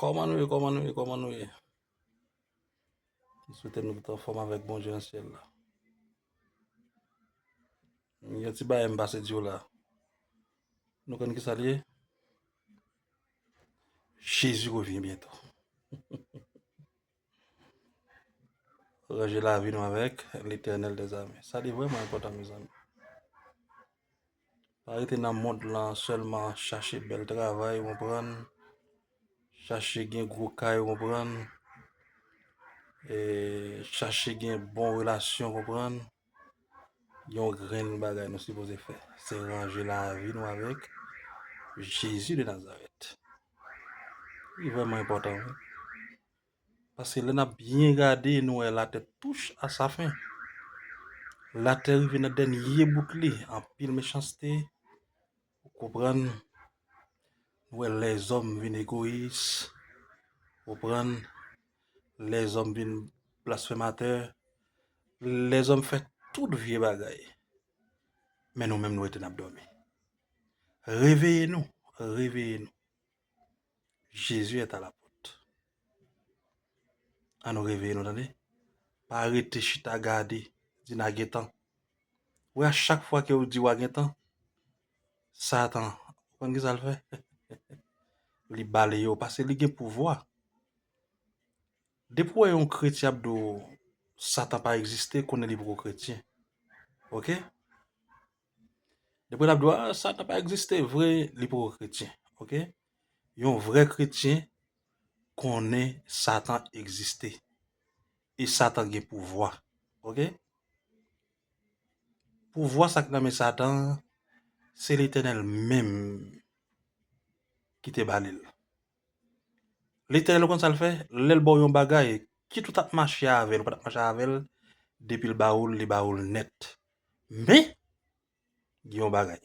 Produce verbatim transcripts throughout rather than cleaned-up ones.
Kòman nou ye, kòman nou ye, kòman nou ye? M swete nou tout anfòm avèk Bondye nan syèl la. Yon ti bagay m pase di w la. Nou konn ki sa l ye? Jezi revyen byento. Ranje lavi nou avèk Letènèl dèzame. Sa li vrèman enpòtan, mezanmi. Pa rete nan mond lan sèlman chache bèl travay, ou konprann? Chache gen gwo kay, ou konprann? E, chache gen bon relasyon, ou konprann? Yon grenn bagay nou sipoze fè, se ranje lavi nou avèk Jezi de Nazarèt. Li vrèman enpòtan, wi. Paske lè n ap byen gade, nou wè latè touche à sa fin. Latè rive nan dènye bout li, anpil mechanste, ou konprann, nou wè lèzòm vin egoyis, ou konprann, lèzòm vin blasfematè, lèzòm fè tout vye bagay. Men nou menm nou rete n ap dòmi. Reveye nou, reveye nou. Jésus est à la porte. Ann nou reveye nou, tande. Pa rete chita gade, di n a gen tan. Ou wè, a chak fwa ke ou di w a gen tan, Satan, ou konn ki sa l fè? Li baleye w, paske li gen pouvwa. Depi w wè yon kretyen ap di w Satan pa egziste, konnen li poko kretyen. Oke? Depi l ap di w, "Ah, Satan pa egziste vre," li poko kretyen. Oke? Yon vrè kretyen konnen Satan egziste. E Satan gen pouvwa. Oke? Pouvwa sa k nan men Satan, se Letènèl menm ki te ba li l. Letènèl, ou konn sa l fè? Lè l ba w yon bagay, kit ou t ap mache avè l, ou pa t ap mache avè l, depi l ba w l, li ba w l nèt. Men, gen yon bagay.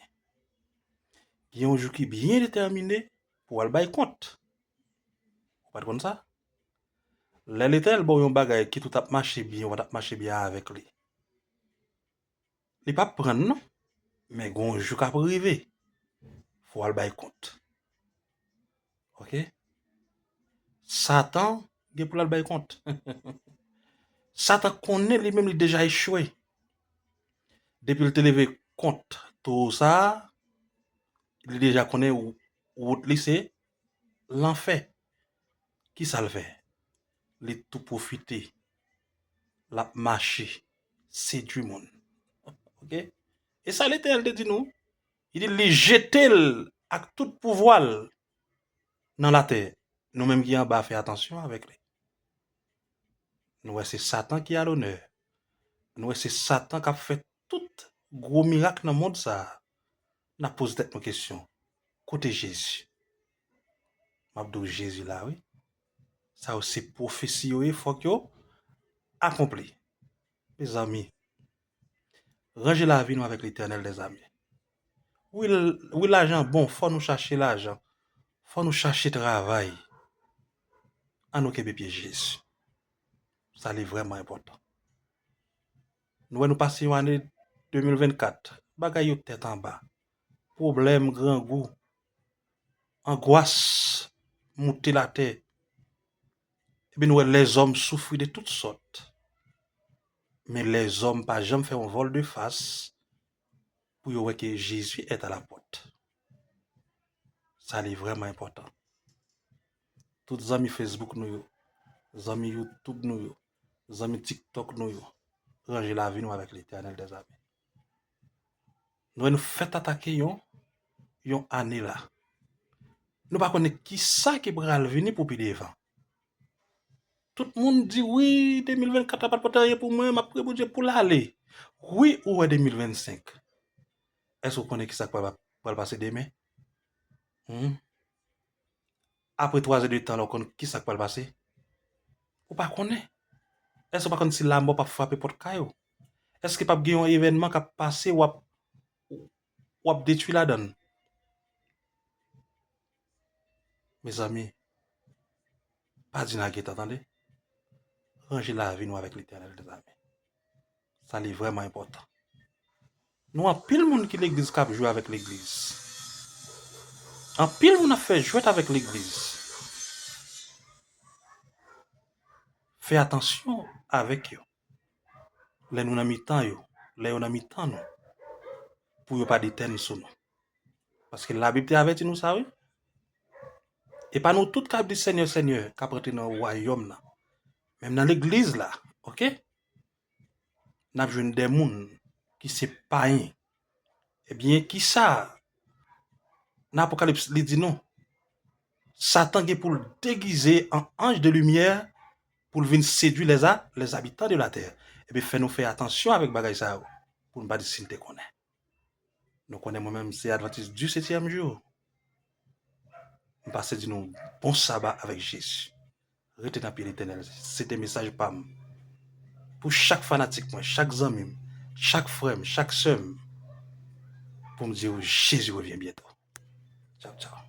Gen yon jou ki byen detèmine pou w al bay kont. Ou pa t konn sa? Lè Letènèl ba w yon bagay, kit ou t ap mache byen, ou pa t ap mache byen avèk li. Li p ap pran l non, men gen yon jou k ap rive, fò w al bay kont. Oke? Satan gen pou l al bay kont. Satan konnen li menm li deja echwe. Depi l te leve kont towo sa a, li deja konnen wout li se lanfè. Ki sa l fè? Li tou pwofite. L ap mache, sedui moun. Oke? E sa Letènèl te di nou, li di li jete l ak tout pouvwa l nan latè. Nou menm ki anba, fè atansyon avèk li. Nou wè se Satan ki alonè. Nou wè se Satan k ap fè tout gwo mirak nan mond sa a. N ap poze tèt nou kesyon, kote Jezi? M ap di w Jezi la, wi. Sa yo se pwofesi yo ye, fòk yo akonpli. Mezanmi, ranje lavi nou avèk Letènèl dèzame. Wi, l- wi, lajan bon, fò nou chache lajan. Fò nou chache travay. Ann nou kenbe pye Jezi. Sa li vrèman enpòtan. Nou wè nou pase yon ane de mil vennkat. Bagay yo tèt anba. Pwoblèm, grangou, angwas moute latè. Epi nou wè lèzòm soufri de tout sòt. Men lèzòm pa janm fè yon vòl de fas pou yo wè ke Jezi est à la porte. Sa li vrèman enpòtan. Tout zanmi Facebook nou yo, zanmi YouTube nou yo, zanmi TikTok nou yo, ranje lavi nou avèk Letènèl dèzame. Nou wè nou fèk atake yon, yon ane la. Nou pa konnen kisa ki pral vini pou pi devan. Tout moun di, "Wi, de mil vennkat la pa t pote anyen pou mwen, m ap priye Bondye pou l ale." Wi, ou wè de mil vennsenk. Èske w konnen kisa k pral, pral pase demen? Hmm? Apre twa zè de tan la, w konn kisa k pral pase? Ou pa konnen. Èske w pa konn si lanmò p ap frape pòt kay ou? Èske p ap gen yon evènman k ap pase, w ap, w ap detwi ladan l? Mezanmi, pa di n a gentan, tande. Ranje lavi nou avèk Letènèl dèzame. Sa li vrèman enpòtan. Nou anpil moun ki legliz k ap jwe avèk legliz. Anpil moun ap fè jwèt avèk legliz. fè atansyon avèk yo. Lè nou nan mitan yo, lè yo nan mitan nou, pou yo pa detèn sou nou. Paske Labib te avèti nou sa, wi. E pa nou tout k ap di Senyè, Senyè, k ap rantre nan wayòm nan. Menm nan legliz la, oke? N ap jwenn de moun ki se payen. Ebyen, kisa nan Apokalips li di nou? Satan gen pou l degize an anj de limyè pou l vin sedui lèza, lèzabitan de latè. Ebyen, fè nou fè atansyon avèk bagay sa yo, pou n pa di si n te konnen. Nou konnen mwen menm se Advantis di setyèm jou. M pase di nou bon saba avèk Jezi. Rete nan pye Letènèl. Se te mesaj pa m pou chak fanatik mwen, chak zanmi m, chak frè m, chak sè m, pou m di w Jezi revyen byento. Tchaw, tchaw.